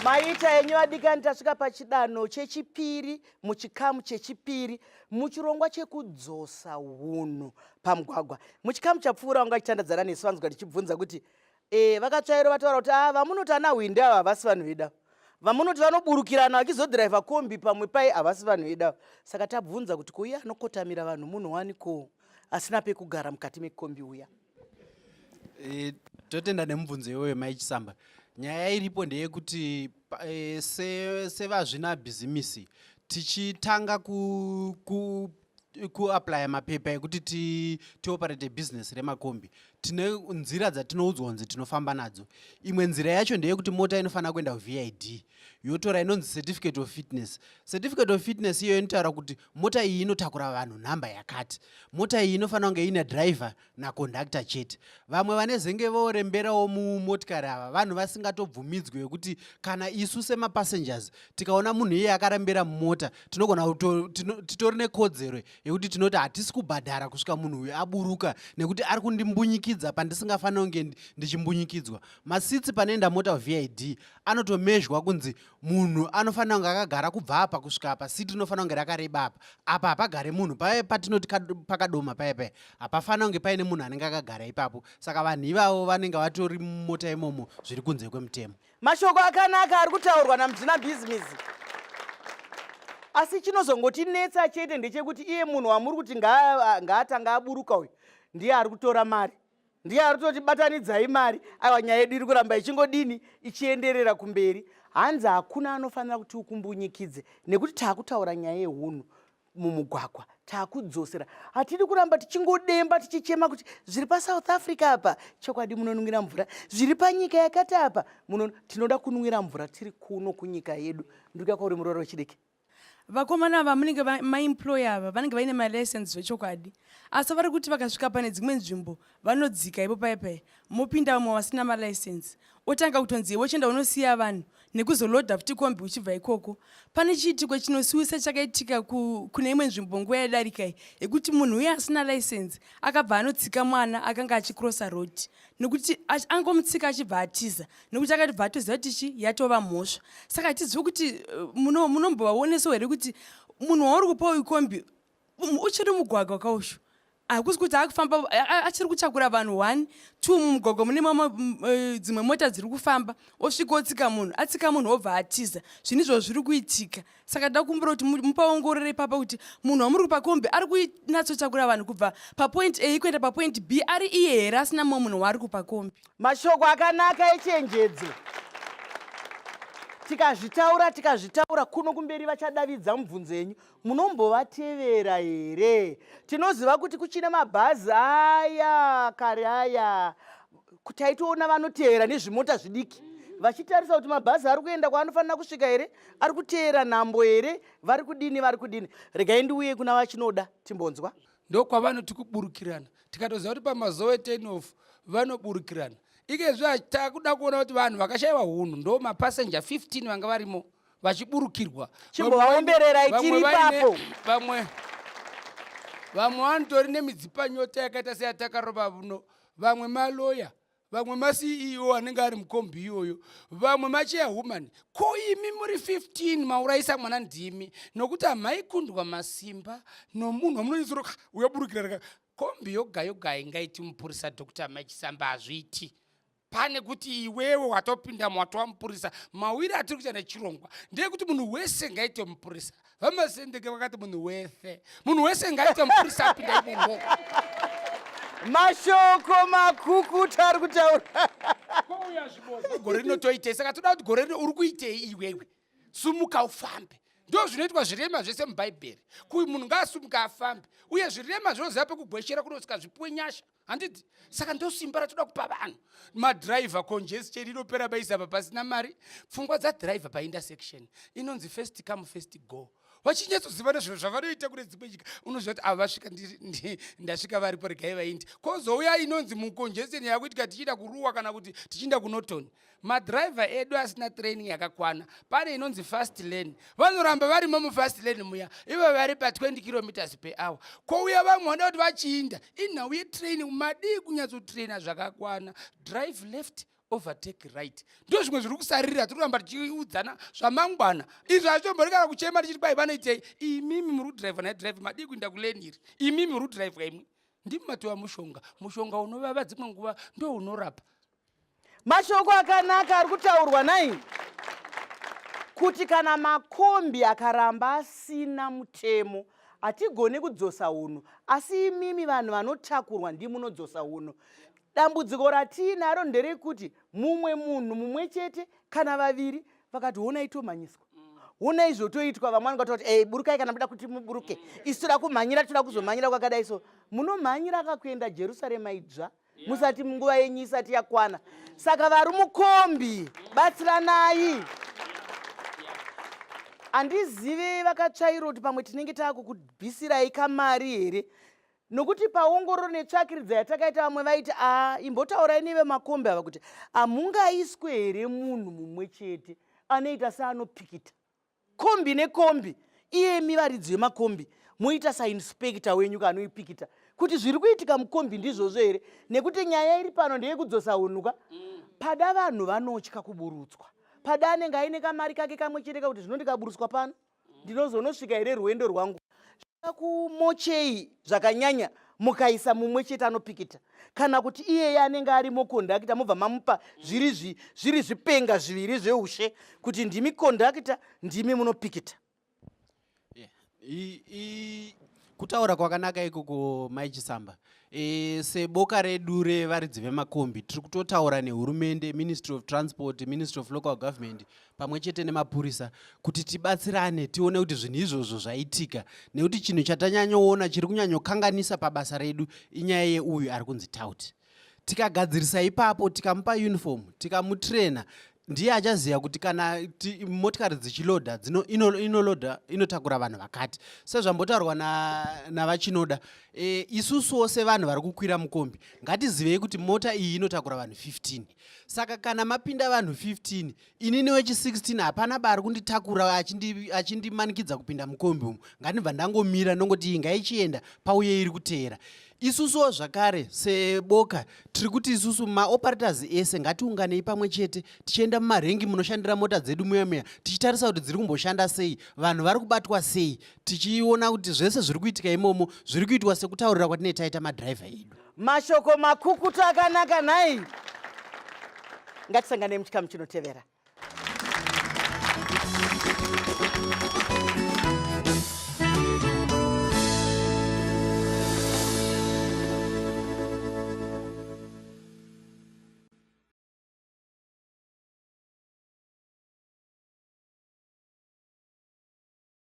Maita enyu adikani, tasvika pachidanho chechipiri muchikamu chechipiri muchirongwa chekudzosa unhu pamugwagwa. Muchikamu chapfuura wanga achitandadzana nesu vanzwa tichibvunza kuti e, vakatsvairo vataura kuti ah, vamunoti ana hwindi ava havasi vanhu vedu ava, vamunoti vanoburukirana vachizodhiraivha kombi pamwe pai havasi vanhu vedu ava. Saka tabvunza kuti ko iye anokotamira vanhu munhu wani ko asina pekugara mukati mekombi uya? E, totenda nemubvunzo iwoyo Mai Chisamba. Nyaya iripo ndeyekuti e, sevazvina bhizimisi tichitanga ku, ku kuaplya mapepa ekuti tioperate business remakombi, tine nzira dzatinoudzwa kunzi tinofamba nadzo. Imwe nzira yacho ndeyekuti mota inofanira kuenda kuVID yotora inonzi certificate of fitness. Certificate of fitness iyoyo inotaura kuti mota iyi inotakura vanhu nhamba yakati, mota iyi inofanira kunge ine driver naconductor chete. Vamwe vanezenge voremberawo mumotikari ava vanhu vasingatobvumidzwe, yekuti kana isu semapassengers tikaona munhu iye akarembera mumota, tinogona titori nekodzero yekuti tinoti hatisi kubhadhara kusvika munhu uyu aburuka, nekuti ari kundimbunyikidza pandisingafaniri kunge ndichimbunyikidzwa. Maseats panoenda mota VID anotomezhwa kunzi munhu anofanira kunge akagara kubva apa kusvika apa, seat rinofanira kunge rakareba apa, apa hapagare munhu, paye patinoti pakadoma paya paya hapafanira kunge paine munhu anenge akagara ipapo. Saka vanhu ivavo vanenge vatori mumota imomo zviri kunze kwemutemo. Mashoko akanaka ari kutaurwa naMdzina Bhizimisi, asi chinozongotinetsa chete ndechekuti iye munhu wamuri kuti ngaatanga aburuka uyu ndiye ari kutora mari, ndiye ari kutoti batanidzai mari. Aiwa, nyaya yedu iri kuramba ichingodini, ichienderera kumberi. Hanzi hakuna anofanira kuti ukumbunyikidze, nekuti taakutaura nyaya yeunhu mumugwagwa, taakudzosera. Hatidi kuramba tichingodemba tichichema kuti zviri paSouth Africa apa chokwadi munonwira mvura, zviri panyika yakati apa muno. Tinoda kunwira mvura tiri kuno kunyika yedu. Ndikuya kwauri muroro wechidiki. Vakomana vamunenge maemployer ava vanenge vaine malicense zvechokwadi, asi vari kuti vakasvika pane dzimwe nzvimbo vanodzika ipo paya paya, mopinda vamwe vasina malicense, otanga kutonzi iwe chienda unosiya vanhu nekuzolodha futi kombi uchibva ikoko. Pane chiitiko chinosuwisa chakaitika kune imwe nzvimbo nguva yadarika iyi, yekuti munhu uye asina license akabva anotsika mwana akanga achicrossa road, nekuti angomutsika achibva atiza, nekuti akatibva atoziva kuti chi yatova mhosva. Saka hatizivi kuti munombovaonesawo here kuti munhu wauri kupa uyu kombi uchiri mugwagwa kaushu, hakusi kuti akufamba achiri kutakura vanhu 1 2 mumugwagwa mune mamwe dzimwe mota dziri kufamba, osvika otsika munhu, atsika munhu obva atiza. Zvinhu izvozvo zviri kuitika. Saka ndakumbira kuti mupaongorore ipapa kuti munhu wamuri kupa kombi ari kunyatsotakura vanhu kubva papoint A kuenda papoint B ari iye here, asina mumwe munhu waari kupa kombi. Mashoko akanaka echenjedzo. Tikazvitaura tikazvitaura kuno kumberi vachadavidza mubvunzo yenyu. Munombovatevera here? Tinoziva kuti kuchine mabhazi aya kare aya taitoona vanoteera nezvimota zvidiki vachitarisa kuti mabhazi ari kuenda kwaanofanira kusvika here, ari kuteera nhambo here, vari kudini, vari kudini. Regai ndiuye kuna vachinoda timbonzwa. Ndokwavanoti kuburukirana, tikatoziva kuti pamazowe 10 off vanoburukirana. Ikezvi takuda kuona kuti vanhu vakashayiwa hunhu ndo mapasenja 15 vanga varimo vachiburukirwa. Chimbovaombererai tiri ipapo. Vamwe vanotori nemidzipanyota yakaita seyatakarova vuno, vamwe maloya, vamwe maCEO anenge ari mukombi iyoyo, vamwe machairwoman. Ko imi muri 15 maurayisa mwana ndimi, nokuti hamaikundwa masimba nomunhu wamunonyatsoka uyaburukira raka kombi yoga yoga ingaiti mupurisa. Dr Machisamba, hazviiti pane kuti iwewe watopinda watova mupurisa. Mawiri atiri kuita nechirongwa ndeyekuti munhu wese ngaite mupurisa. VaMasendeke vakati munhu wese, munhu wese ngaite mupurisa apinda imomo. Mashoko makukuta ari kutaura. Kouya zviboza gore rino toitei? Saka toda kuti gore rino uri kuitei iwewe? Sumuka ufambe. Ndo zvinoitwa zvirema zvese muBhaibheri, kui munhu ngaasumuka afambe. Uye zvirema zvinoziva pekugweshera kunosvika zvipuwe nyasha, handiti? Saka ndo simba ratoda kupa vanhu. Madhiraivha, congestion inopera baisa apa pasina mari. Pfungwa dzadhiraivha paintersection inonzi first come first go. Vachinyatsoziva nezvinhu zvavanoita kune dzimwe nyika. Unoziva kuti ava vasvika, ndasvika varipo, regai vainde. Kozouya inonzi mucongestion yakuitika tichienda kuRuwa kana kuti tichienda kuNorton. Madhiraivha edu asina training yakakwana. Pane inonzi fast lane, vanoramba varimo mufast lane muya, ivo vari pa20 kilometers per hour. Kouya vamwe vanoda kuti vachiinda. Inhau yetraining, madii kunyatsotraina zvakakwana? Drive left, overtake right, ndo zvimwe zviri kusarira. Tiri kuramba tichiudzana zvamangwana izvo, hazvitombori kana kuchema tichiti kwai vanoitei. Imimi muri kudhiraivha naidhiraivha, madii kuinda kulane iri? Imimi muri kudhiraivha, imwi ndimi matova mushonga. Mushonga unovava dzimwe nguva ndo unorapa. Mashoko akanaka ari kutaurwa nai kuti kana makombi akaramba asina mutemo, hatigoni kudzosa unhu, asi imimi vanhu vanotakurwa ndimunodzosa unhu. Dambudziko ratiinaro nderekuti mumwe munhu mumwe chete kana vaviri vakati honai tomhanyiswa, honai zvotoitwa, vamwe vanenge vatoti, "Ei, burukai kana muda kuti muburuke, isu toda kumhanyira, toda kuzomhanyira kwakadai." So munomhanyira akakuenda Jerusarema idzva musati nguva yenyu isati yakwana. Saka vari mukombi, batsiranai. Handizive vakatsvaira kuti pamwe tinenge taakukubvisirai kamari here, nokuti paongororo netsvakiridza yatakaita, vamwe vaiti, a imbotaurai nevemakombi ava kuti hamungaiswe here munhu mumwe chete anoita seanopikita kombi nekombi, iyemi varidzi vemakombi moita sainspector wenyu kanoipikita kuti zviri kuitika mukombi ndizvozvo here. Nekuti nyaya iri pano ndeyekudzosa unhuka. Pada vanhu vanotya kuburutswa, pada anenge aine kamari kake kamwe chete kakuti zvino ndikaburutswa pano ndinozonosvika here rwendo rwangu kumochei zvakanyanya. Mukaisa mumwe chete anopikita, kana kuti iyeye anenge arimo kondakita, mobva mamupa zviri zvipenga zviviri zveushe kuti ndimi kondakita, ndimi munopikita. Kutaura kwakanaka ikoko, Mai Chisamba. Seboka redu revaridzi vemakombi, tiri kutotaura nehurumende, Ministry of Transport, Ministry of Local Government, pamwe chete nemapurisa, kuti tibatsirane tione kuti zvinhu izvozvo zvaitika. Nekuti chinhu chatanyanyoona chiri kunyanyokanganisa pabasa redu inyaya yeuyu ari kunzi tout. Tikagadzirisa ipapo, tikamupa uniform, tikamutraina, ndiye achaziva kuti kana motikari dzichilodha inolodha inotakura vanhu vakati, sezvambotaurwa navaChinoda. Isusuwo sevanhu vari kukwira mukombi, ngatizivei kuti mota iyi inotakura vanhu 15. Saka kana mapinda vanhu 15, inini wechi16 hapana bari kunditakura achindimanikidza kupinda mukombi umu. Ngandibva ndangomira, ndongoti iyi ngaichienda, pauye iri kuteera. Isusuwo zvakare seboka tiri kuti isusu maoperators ese ngatiunganei pamwe chete, tichienda mumarengi munoshandira mota dzedu muya muya, tichitarisa kuti dziri kumboshanda sei, vanhu vari kubatwa sei, tichiona kuti zvese zviri kuitika imomo zviri kuitwa sekutaurira kwatinee taita madhiraivha edu. Mashoko makukutu akanaka nhai. Ngatisanganei muchikamu chinotevera.